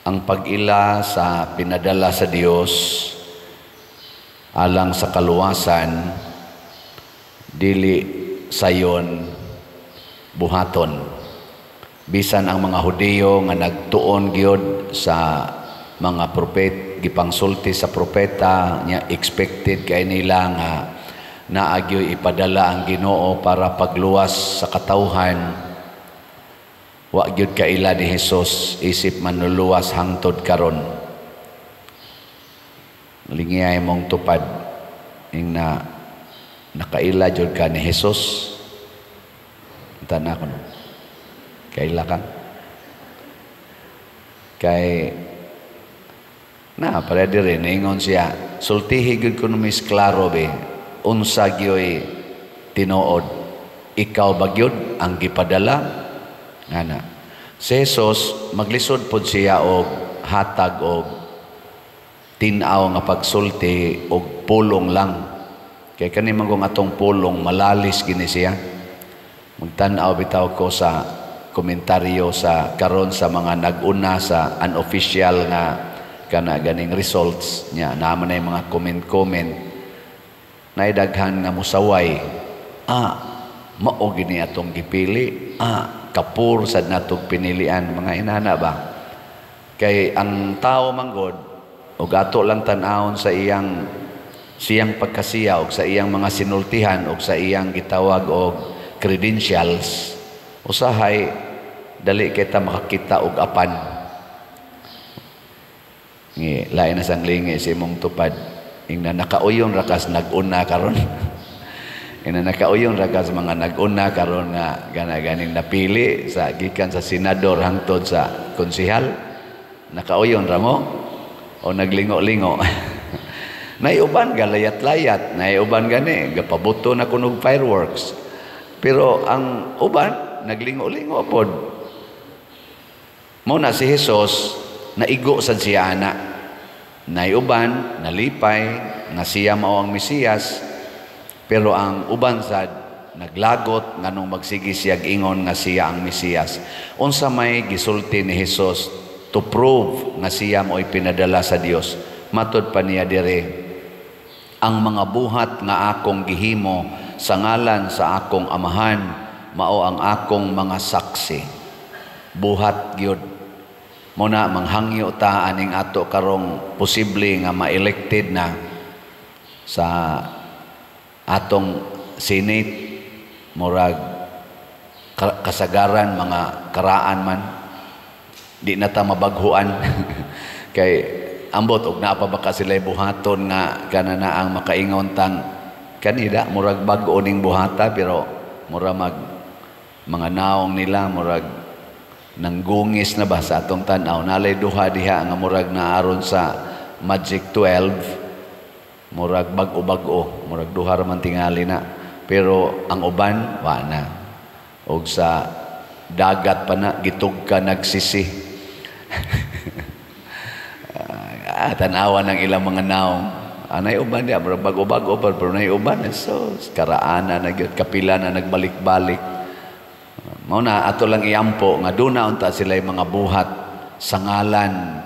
Ang pag-ila sa pinadala sa Dios alang sa kaluwasan, dili sayon buhaton. Bisan ang mga Hudiyo nga nagtuon gyud sa mga propet, gipangsulti sa propeta nya, expected kay nila nga naa gyoy ipadala ang Ginoo para pagluwas sa katawhan, wa gyud kaila ni Hesus isip manluluwas hangtod karon. Lingiyay mong tupad ing na nakaila jud ka ni Hesus. Tana ko, no? Kaila ka kay na para diri ningon siya, sultihi gyud kuno, mis klaro be, unsa gyoy tinuod, ikaw ba gyud ang gipadala ngana? Si Jesus maglisod pod siya og hatag og tin-aw nga pagsulti og pulong lang, kay kani man kung atong pulong malalis gini siya. Magtan-aw bitaw ko sa komentaryo sa karon sa mga nag-una sa unofficial nga kana ganing results nya, naman ay mga comment-comment, naidaghan nga musaway, "Ah, mao gini atong gipili, ah, kapur sad natong pinilian," mga inana ba. Kay ang tao manggod og ato lang tan-awon sa iyang siyang pagkasiya og sa iyang mga sinultihan og sa iyang gitawag og credentials, usahay dali kita makakita og apan. Ngi lain na sang lingi si imong tupad ingna nakauyon ra kas nag-una karon, ina nakauyon ra kas mga nag-una karon nga gana ganing napili sa gikan sa senador hangtod sa konsehal. Nakauyon ra mo o naglingo-lingo? Naiuban galayat-layat, naiuban gani gapabuto na kunog fireworks, pero ang uban naglingo-lingo pod. Mo na si Jesus naigo sad siya ana. Naiuban nalipay nga siya mao ang Mesiyas, pero ang uban sad naglagot nganong magsige siya ingon nga siya ang Mesiyas. Unsa may gisulti ni Jesus to prove nga siya mo'y pinadala sa Dios? Matod pa niya dire, "Ang mga buhat nga akong gihimo sa ngalan sa akong Amahan mao ang akong mga saksi." Buhat gyud. Mo na manghangyo ta aning ato karong posible nga ma-elected na sa atong Senate, murag kasagaran mga karaan man, di na ta mabaghuan kay ambot og naa pa ba ka sila buhaton nga kana na ang makaingon tang kanida murag bag-o ning buhata, pero mura mag mga naong nila murag nanggungis na ba sa atong tan-aw. Nalay duha diha nga murag naaron sa Magic 12, murag bag-o-bag-o, murag duha ra man tingali na, pero ang uban wa na, og sa dagat pa na gitug ka nagsisi. Tanawa ng ilang mga naong anay uban diya murag bag-o-bag-o pa, pero nay uban, so karaana na gyud, kapila na nagbalik-balik. Mao na ato lang iampo nga duna unta sila mga buhat sa ngalan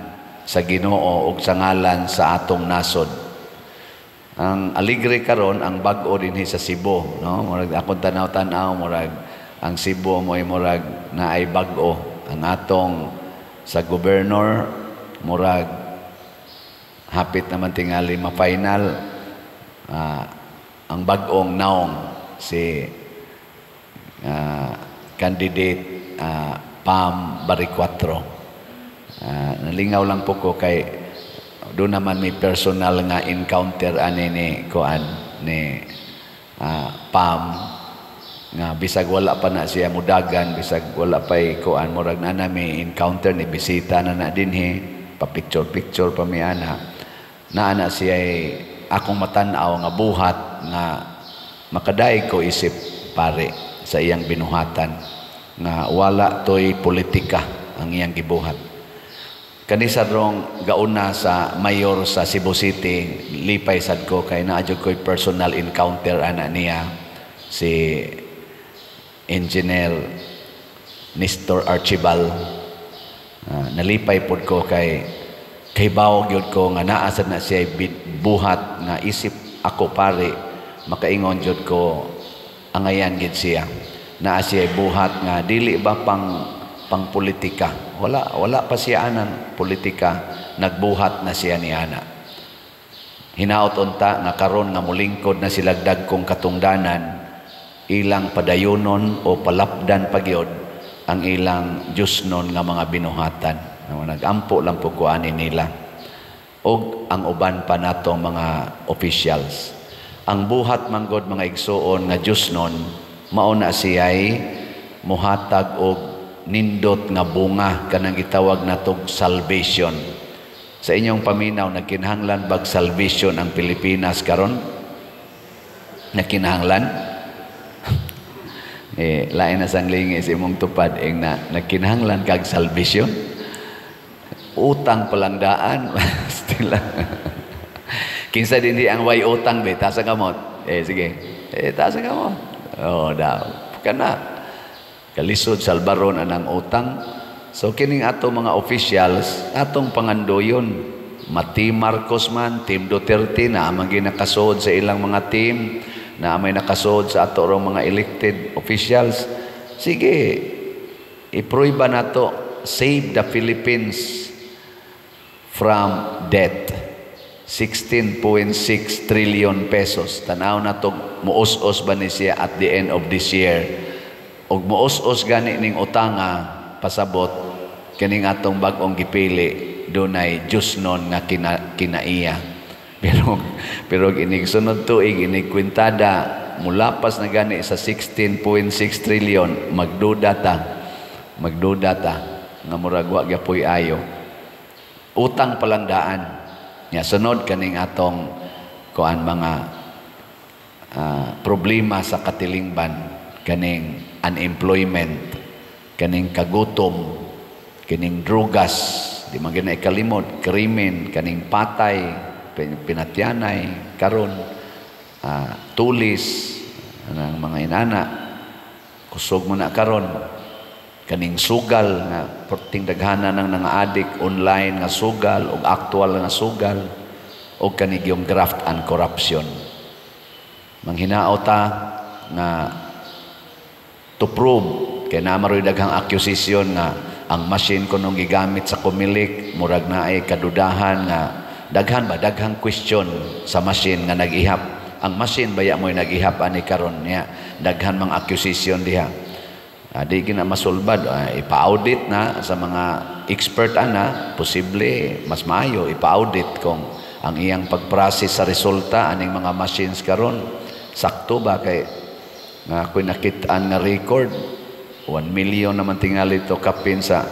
sa Ginoo ug sa ngalan sa atong nasod. Ang aligre karon ang bag-o dinhi sa Cebu, no? Murag akong tanaw-tanaw, murag ang Cebu mo'y murag naay bag-o. Ang atong sa governor murag hapit naman tingali ma-final, ang bag-ong naong si candidate Pam Baricuatro. Nalingaw lang po ko kay doon naman may personal nga encounter ani ni kuan ni Pam nga bisag wala pa na siya mudagan, bisag wala pa kuan, murag na na may encounter ni bisita na na dinhi, pa picture picture pa mi ana na ana siya akong matan-aw nga buhat nga makadaig ko isip pare sa iyang binuhatan nga wala toy politika ang iyang gibuhat. Kani sa rong gauna sa mayor sa Cebu City, lipay sad ko kay naa jud ko'y personal encounter ana niya, si Engineer Nestor Archibald. Nalipay pod ko kay kahibaw gyud ko nga naa sad na siya buhat nga isip ako pare, makaingon jud ko, angayan gid siya. Naa siya buhat nga dili ba pang pang politika. Wala wala pa siya anang politika, nagbuhat na siya ni ana. Hinaot unta nga karon nga mulingkod na sila dagkong katungdanan, ilang padayunon o palapdan pagyod ang ilang Diyosnon nga mga binuhatan. Nagampo lang po ko ani nila og ang uban pa natong mga officials. Ang buhat manggod, mga igsuon, nga Diyosnon, mao na siya'y muhatag og nindot nga bunga, kanang gitawag natog salvation. Sa inyong paminaw, nagkinahanglan bag salvation ang Pilipinas karon? Nagkinahanglan? Eh, lain na sang lingi sa imong tupad ing na nagkinahanglan kag salvation. Utang palang daan. Still. Kinsa din di ang way utang be, taas ang kamot. Eh sige. Eh, taas ang kamot. Oh, daw. Kana kalisod salbaron anang utang. So kining ato mga officials, atong pangandoyon, ma-Team Marcos man, Team Duterte, na amang ginakasuod sa ilang mga team, na may nakasuod sa ato rong mga elected officials. Sige, ipruiba nato, save the Philippines from debt. 16.6 trillion pesos. Tanaw na to, muus-us ba ni siya at the end of this year? Og muus-us gani ning utanga, pasabot kining atong bag-ong gipili dunay Diyosnon nga kinaiya. Pero inig sunod tuig, inig kwintada, mulapas na gani sa 16.6 trillion, magduda ta. Magduda ta nga murag wa gyapoy ayo. Utang palang daan. Nya sunod kaning atong kuan mga problema sa katilingban, kaning unemployment, kaning kagutom, kining drugas, di man gina ikalimod, krimen, kaning patay, pinatyanay, karon tulis anang mga inana, kusog mo na karon, kaning sugal nga perting daghana ng nga-addict, online nga sugal o actual nga sugal, o kanig yung graft and corruption. Manghinaot ta nga to prove kay naa maroy daghang accusation nga ang machine kunong gigamit sa Comelec, murag naay kadudahan nga daghan ba, daghang question sa machine nga nag-ihap. Ang machine baya mo'y nag-ihap ani karon niya? Daghan mga accusation diha. Di gina masulbad. Ipa-audit na sa mga expert ana, posible mas maayo ipa-audit kung ang iyang pag-process sa resulta aning mga machines karon sakto ba, kay nga ako'y nakitaan nga record, 1 million naman tingali to kapin sa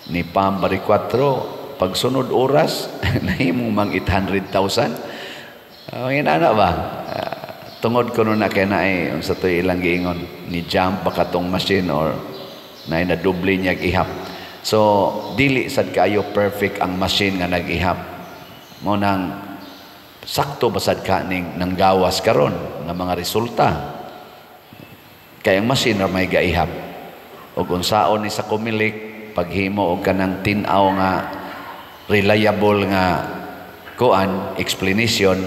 ni Pam Baricuatro, pagsunod oras nahimo mang 800,000. Inana ba? Tungod kuno na kay naay unsa to'y ilang giingon ni jump ba katong machine or naay nadoble niya ihap. So dili sad kaayo perfect ang machine nga nag-ihap. Mo nang sakto basad ka ning nanggawas karon nga mga resulta. Kay ang machine ra may gaihap. Ug unsaon ni sa Comelec paghimo og kanang tin-aw nga reliable nga kuan explanation,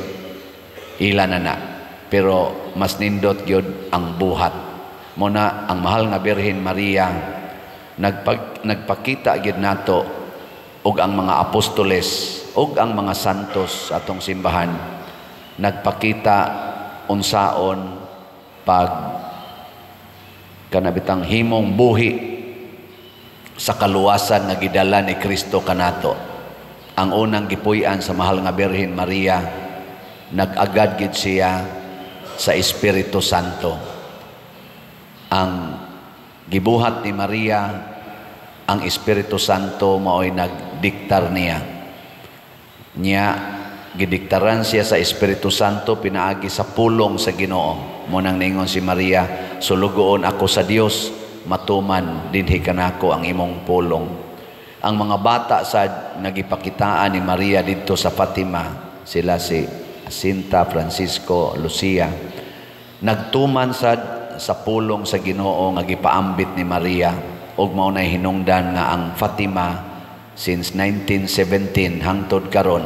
ila na na. Pero mas nindot gyud ang buhat. Mo na ang mahal nga Birhen Maria nagpakita gyud nato og ang mga apostoles og ang mga santos atong simbahan nagpakita unsaon pag kanabitang himong buhi sa kaluwasan nga gidala ni Kristo kanato. Ang unang gipuy-an sa mahal nga Birhen Maria, nag-agad gid siya sa Espiritu Santo. Ang gibuhat ni Maria, ang Espiritu Santo mao'y nagdiktar niya. Niya gidiktaran siya sa Espiritu Santo pinaagi sa pulong sa Ginoo. Mo nang ningon si Maria, "Sulugoon ako sa Dios, matuman dinhi kanako ang imong pulong." Ang mga bata sa nagipakitaan ni Maria didto sa Fatima, sila si Jacinta, Francisco, Lucia, nagtuman sad sa pulong sa Ginoo nga gipaambit ni Maria. Ug mao nay hinungdan nga ang Fatima since 1917 hangtod karon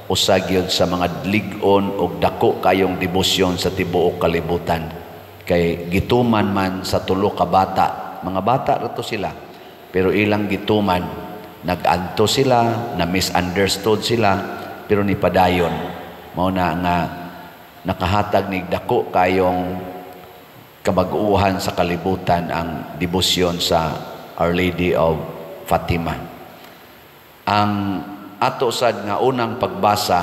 usa gyud sa mga lig-on ug dako kayong debosyon sa tibuok kalibutan, kay gituman man sa tulo ka bata. Mga bata ra to sila, pero ilang gituman. Nag-anto sila na misunderstood sila, pero nipadayon. Mao na nga nakahatag nig dako kayong kabag-uhan sa kalibutan ang debosyon sa Our Lady of Fatima. Ang ato sad nga unang pagbasa,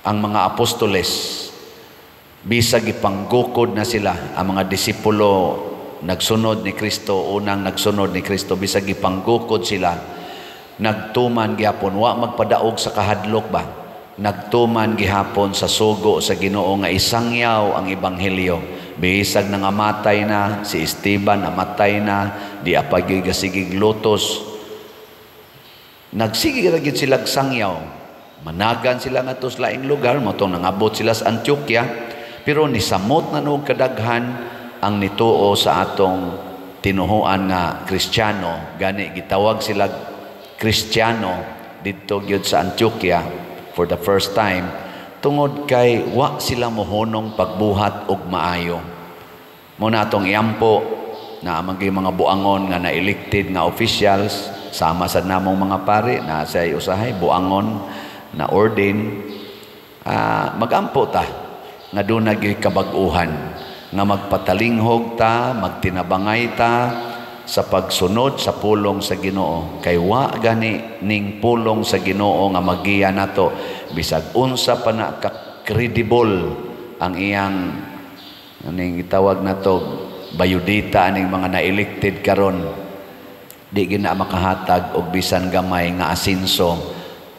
ang mga apostoles, bisag ipanggukod na sila, ang mga disipulo nagsunod ni Kristo, unang nagsunod ni Kristo, bisag ipanggukod sila, nagtuman gihapon, wa magpadaog sa kahadlok ba. Nagtuman gihapon sa sugo sa Ginoo nga isangyaw ang ebanghelyo. Bisag nangamatay na si Esteban, namatay na, di pa gyud gasigig lutos, nagsige ra gyud sila sangyaw. Managan sila ngadto sa laing lugar, mao tong nangabot sila sa Antioquia, pero nisamot na noog kadaghan ang nituo sa atong tinuhuan nga Kristiyano. Gani gitawag sila Kristiyano didto gyud sa Antioquia for the first time, tungod kay wa sila mohunong pagbuhat og maayo. Mao na atong iampo na ang mga buangon nga na-elected nga officials, sama sa namong mga pari na say usahay buangon na ordain, magampo ta nga duna gyud kabag-uhan nga magpatalinghog ta, magtinabangay ta sa pagsunod sa pulong sa Ginoo, kay wa gani ning pulong sa Ginoo nga magiya nato, bisag unsa pa na ka credible ang iyang aning gitawag nato bayudita aning mga na-elected karon, di gina makahatag og bisan gamay nga asinso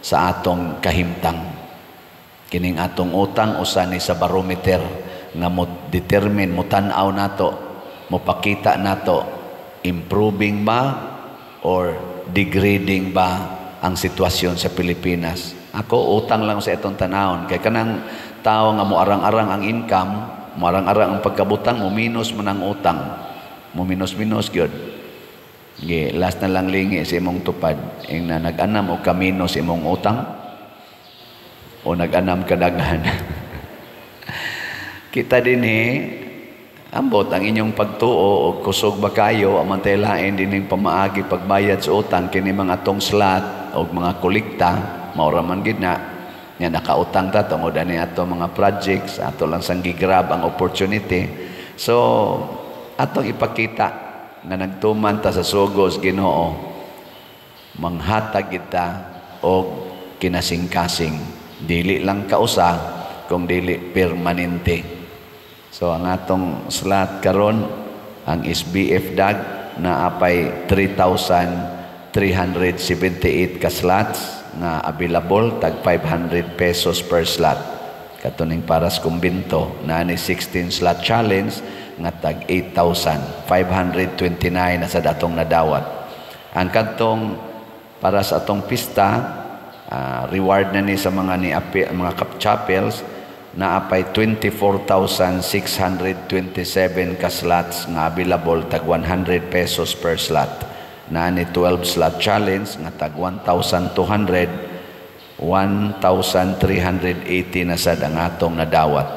sa atong kahimtang. Kining atong utang usa ni sa barometer nga mo determine, mo tan-aw nato, mopakita nato improving ba or degrading ba ang sitwasyon sa Pilipinas. Ako, utang lang sa itong tanawon, kay kanang tao nga moarang-arang ang income, moarang-arang ang pagkabutang, mo minus man ang utang, mo minus-minus gyud. Ge, last na lang lingi sa imong tupad, ing na nag-anam og kamino sa imong utang o nag-anam kadaghan. Kita dinhi, ambot ang inyong pagtuo og kusog ba kayo ang lain dining pamaagi pagbayad sa utang. Kini mga atong slot og mga kolekta, mao ra man gid na nya nakautang ta tungod ani ato mga projects, ato lang sang gigrab ang opportunity. So atong ipakita nga nagtuman ta sa sugos Ginoo, manghatag kita og kinasingkasing, dili lang kausa kung dili permanente. So ang atong slot karon, ang SBF DAG na apay 3,378 ka slots nga available, tag 500 pesos per slot. Katuning para sa kumbinto na ni 16 slot challenge nga tag 8,529 na sa datong nadawat. Ang kadtong para sa atong pista, reward na ni sa mga ni mga chapels, na apay 24,627 ka slots nga available, tag 100 pesos per slot. Na ni 12 slot challenge nga tag 1,200, 1,380 na sad ang atong nadawat.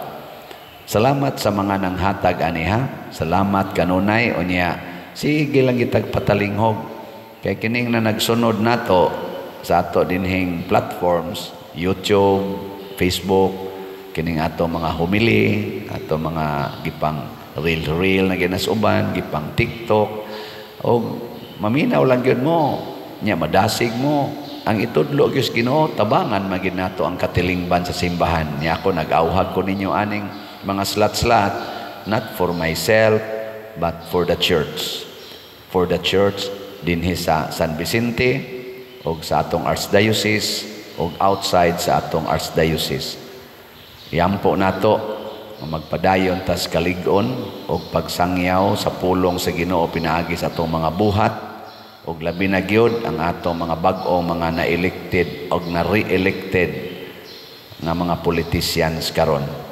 Salamat sa mga nanghatag ani ha. Salamat kanunay. Unya sige lang gitag patalinghog, kay kining na nagsunod nato sa ato dinhing platforms, YouTube, Facebook, kining ato mga homily, ato mga gipang reel-reel na ginasuban, gipang TikTok, o maminaw lang gyud mo nya, madasig mo ang itudlo gyud sa Ginoo, tabangan man gyud nato ang katilingban sa simbahan. Nya ako nag-awhag ko ninyo aning mga slot-slot, not for myself but for the church, for the church dinhi sa San Vicente og sa atong archdiocese og outside sa atong archdiocese. Yampo nato nga magpadayon tas kalig-on og pagsangyaw sa pulong sa Ginoo pinaagi sa atong mga buhat, og labi na gyud ang atong mga bag-ong mga na-elected og na-re-elected nga mga politicians karon.